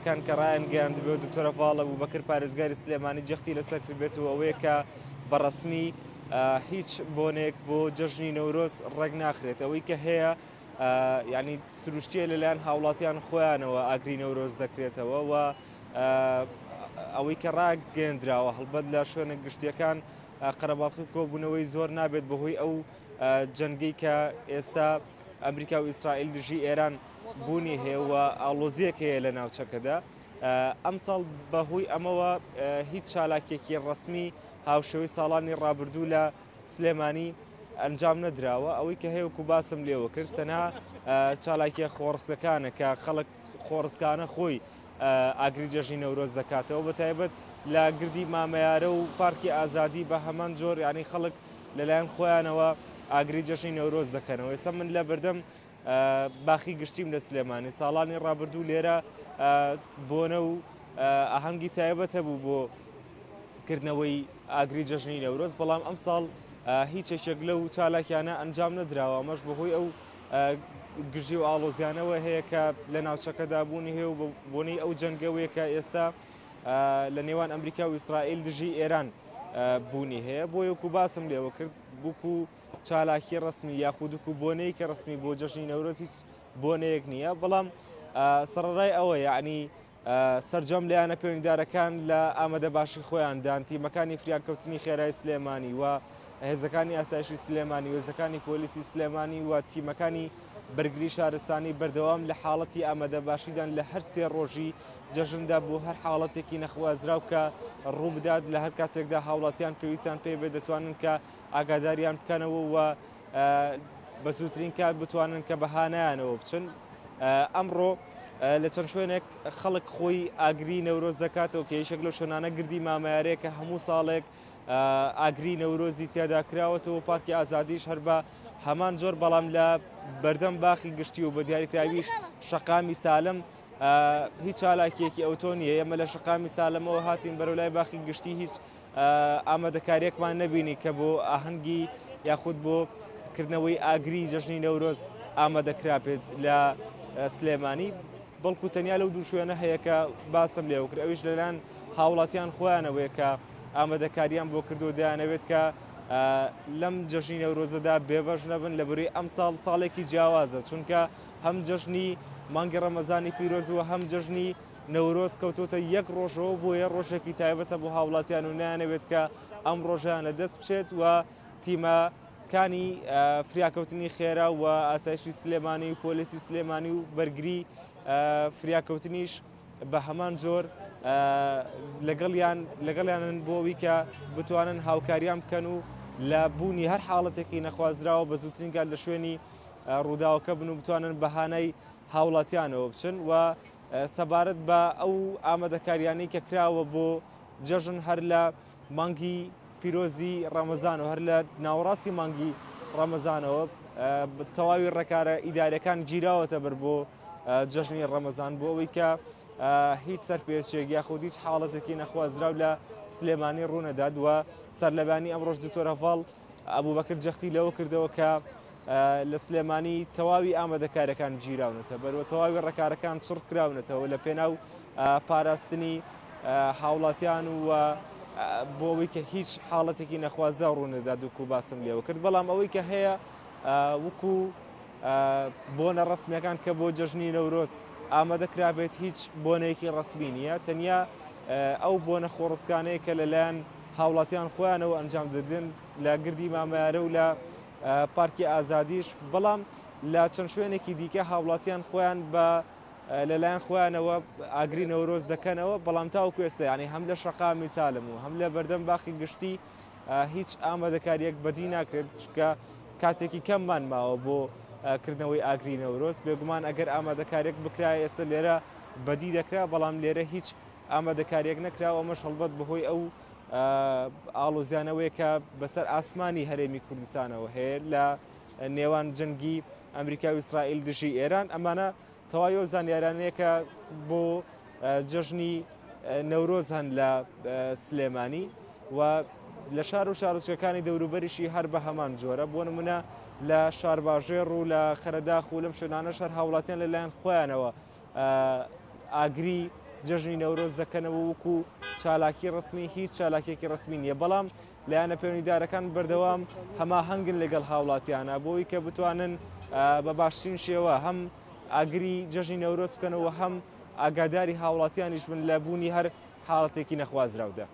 کان کە ڕایانگەیاندبێ و دکتۆر هەڤاڵ ئەبوبەکر پارێزگاری سلێمانی جەختی لەسەر کردبێتەوە ئەوەیە کە بە ڕەسمی هیچ بۆنێک بۆ جەژنی نەورۆز ڕێک ناخرێت. ئەوەی کە هەیە یعنی سروشتیە لەلایەن هاوڵاتیان خۆیانەوە ئاگری نەورۆز دەکرێتەوە و ئەوەی کە ڕاگەندراوە هەڵبەت لە شوێنە گشتیەکان قەرەباڵخی کۆبوونەوەی زۆر نابێت بەهۆی ئەو جەنگەی کە ئێستا ئەمریکا و ئیسرائیل دژی ئێران بوونی هەیە و ئاڵۆزییەک هەیە لە ناوچەکەدا. ئەمساڵ بەهۆی ئەمەوە هیچ چالاکیەکی ڕەسمی هاوشێوەی ساڵانی ڕابردوو لە سلێمانی ئەنجام نەدراوە. ئەوەی کە هەیە وەکو باسم لێوە کرد تەنها چالاکیە خۆڕسکەکانە کە خەڵک خۆڕسکانە خۆی ئاگری جەژنی نەورۆز دەکاتەوە، بە تایبەت لە گردی مامەیارە و پارکی ئازادی بە هەمان جۆر یعنی خەڵک لەلایەن خۆیانەوە ئاگری جەژنی نەورۆز دەکەنەوە. ئێستا من لە بەردەم باخی گشتیم لە سلێمانی، ساڵانی ڕابردوو لێرە بۆنە و ئاهەنگی تایبەت هەبوو بۆ کردنەوەی ئاگری جەژنی نەورۆز، بەڵام ئەمساڵ هیچ یەکێک لەو چالاکیانە ئەنجام نەدراوە، ئەمەش بەهۆی ئەو گرژی و ئاڵۆزیانەوە هەیە کە لە ناوچەکەدا بوونی هەیە و بۆنەی ئەو جەنگەوەیە کە ئێستا لە نێوان ئەمریکا و ئیسرائیل دژی ئێران بوونی هەیە. بۆ یەکو باسم لێوە کرد بووک و چالاکی ڕسمی یاخود و بۆنەیەکی ڕسمی بۆ جەژنی نەورۆز هیچ بۆنەیەک نییە، بەڵام سەرەڕای ئەوە یعنی سەرجەم لایەنە پەیوەندیدارەکان لە ئامادەباشی خۆیاندان، تیمەکانی فریاکەوتنی خێرای سلێمانی و هێزەکانی ئاسایشی سلێمانی و هێزەکانی پۆلیسی سلێمانی و تیمەکانی بەرگری شارستانی بەردەوام لە حاڵەتی ئامادەباشیدان لە هەر سێ ڕۆژی جەژندا بۆ هەر حاڵەتێکی نەخوازراو کە ڕووبدات. لە هەر کاتێکدا هاوڵاتیان پێویستیان پێ بێت دەتوانن کە ئاگاداریان بکەنەوە و بە زووترین کات بتوانن کە بە هانایانەوە بچن. ئەمڕۆ لە چەند شوێنێک خەڵک خۆی ئاگری نەورۆز دەکاتەوە کە یەکێک لەو شوێنانە گردی مامەیارەیە کە هەموو ساڵێک ئاگری نەورۆزی تیادا کراوەتەوە. پارکی ئازادیش هەر بە هەمان جۆر، بەڵام لە بەردەم باخی گشتی و بە دیاریکراویش شەقامی سالم هیچ چالاکیەکی ئەوتۆ نییە. ئێمە لە شەقامی سالمەوە هاتین بەرەو لای باخی گشتی، هیچ ئامادەکاریەکمان نەبینی کە بۆ ئاهەنگی یاخود بۆ کردنەوەی ئاگری جەژنی نەورۆز ئامادەکرابێت لە سلێمانی، بەڵکو تەنیا لەو دوو شوێنە هەیە کە باسم لێوە کرد، ئەویش لەلایەن هاوڵاتیان خۆیانەوەیە کە ئامادەکاریان بۆ کردو دەیانەوێت کە لەم جەژنی نەورۆزەدا بێبەش نەبن. لە بەروی ئەم ساڵ ساڵێکی جیاوازە، چونکە هەم جەژنی مانگی ڕەمەزانی پیرۆز و هەم جەژنی نەورۆز کەوتۆتە یەک ڕۆژەوە، بۆیە ڕۆژێکی تایبەتە بۆ هاوڵاتیان و نایانەوێت کە ئەم ڕۆژیان لە دەست بچێت. و تیمەکانی فریاکەوتنی خێرا و ئاسایشی سلێمانی و پۆلیسی سلێمانی و بەرگری فریاکەوتنیش بە هەمان جۆر لەگەڵیانن بۆ ئەوی کە بتوانن هاوکاریان بکەن و لە بوونی هەر حاڵەتێکی نەخوازراوە بە زووترین کات لە شوێنی ڕووداوەکە بن و بتوانن بەهانای هاوڵاتیانەوە بچن. و سەبارەت بە ئەو ئامادەکاریانەی کە کراوە بۆ جەژن هەر لە مانگی پیرۆزی ڕەمەزانەوە، هەر لە ناوەڕاستی مانگی ڕەمەزانەوە تەواوی ڕێکارە ئیدارەکان گیراوەتە بەر بۆ جەژنی ڕەمەزان، بۆ ئەوەی کە هیچ سەرپێچێک یاخود هیچ حاڵەتێکی نەخوازراو لە سلێمانی ڕوونەدات. و سەرلەبانی ئەمڕۆژ دکتۆر هەڤاڵ ئەبوبەکر جەختی لەوە کردەوە کە لە سلێمانی تەواوی ئامادەکاریەکان گیراونەتە بەر و تەواوی ڕێکارەکان چڕ کراونەتەوە لە پێناو پاراستنی هاوڵاتیان و بۆ ئەوەی کە هیچ حاڵەتێکی نەخوازراو ڕوونەدات وەکو باسم لێوە کرد. بەڵام ئەوەی کە هەیە وەکو بۆنە ڕسمیەکان کە بۆ جەژنی نەورۆز ئامادە کرابێت هیچ بۆنەیەکی ڕسمی نییە، تەنیا ئەو بۆنە خۆڕسکانەیە کە لەلایەن هاوڵاتیان خۆیانەوە ئەنجام دەدرێن لە گردی مامەیارە و لە پارکی ئازادیش. بەڵام لە چەند شوێنێکی دیکە هاوڵاتیان خۆیان بە لەلایەن خۆیانەوە ئاگری نەورۆز دەکەنەوە، بەڵام تاوەکو ئێستا یعنی هەم لە شەقامی سالم و هەم لە بەردەم باخی گشتی هیچ ئامادەکاریەک بەدی ناکرێت، چونکە کاتێکی کەممان ماوە بۆ کردنەوەی ئاگری نەورۆز. بێگومان ئەگەر ئامادەکاریەک بکرایە ئێستا لێرە بەدی دەکرا، بەڵام لێرە هیچ ئامادەکاریەک نەکراوە. ئەمەش هەڵبەت بەهۆی ئەو ئاڵۆزیانەوەیە کە بەسەر ئاسمانی هەرێمی کوردستانەوە هەیە لە نێوان جەنگی ئەمریکا و ئیسرائیل دژی ئێران. ئەمانە تەواوی ئەو زانیارانەیە کە بۆ جەژنی نەورۆز هەن لە سلێمانی و لە شار و شارۆچکەکانی دەوروبەریشی هەر بە هەمان جۆرە. بۆ نمونە لە شارباژێڕ و لە خەرەداخ و لەم شوێنانە شار هاوڵاتیان لەلایەن خۆیانەوە ئاگری جەژنی نەورۆز دەکەنەوە وەکو چالاکی ڕسمی هیچ چالاکیەکی ڕسمی نییە، بەڵام لایەنە پەیوەندیدارەکان بەردەوام هەماهەنگن لەگەڵ هاوڵاتیانە بۆی کە بتوانن بە باشترین شێوە هەم ئاگری جەژنی نەورۆز بکەنەوە، هەم ئاگاداری هاوڵاتیانیش بن لە بوونی هەر حاڵەتێکی نەخوازراودا.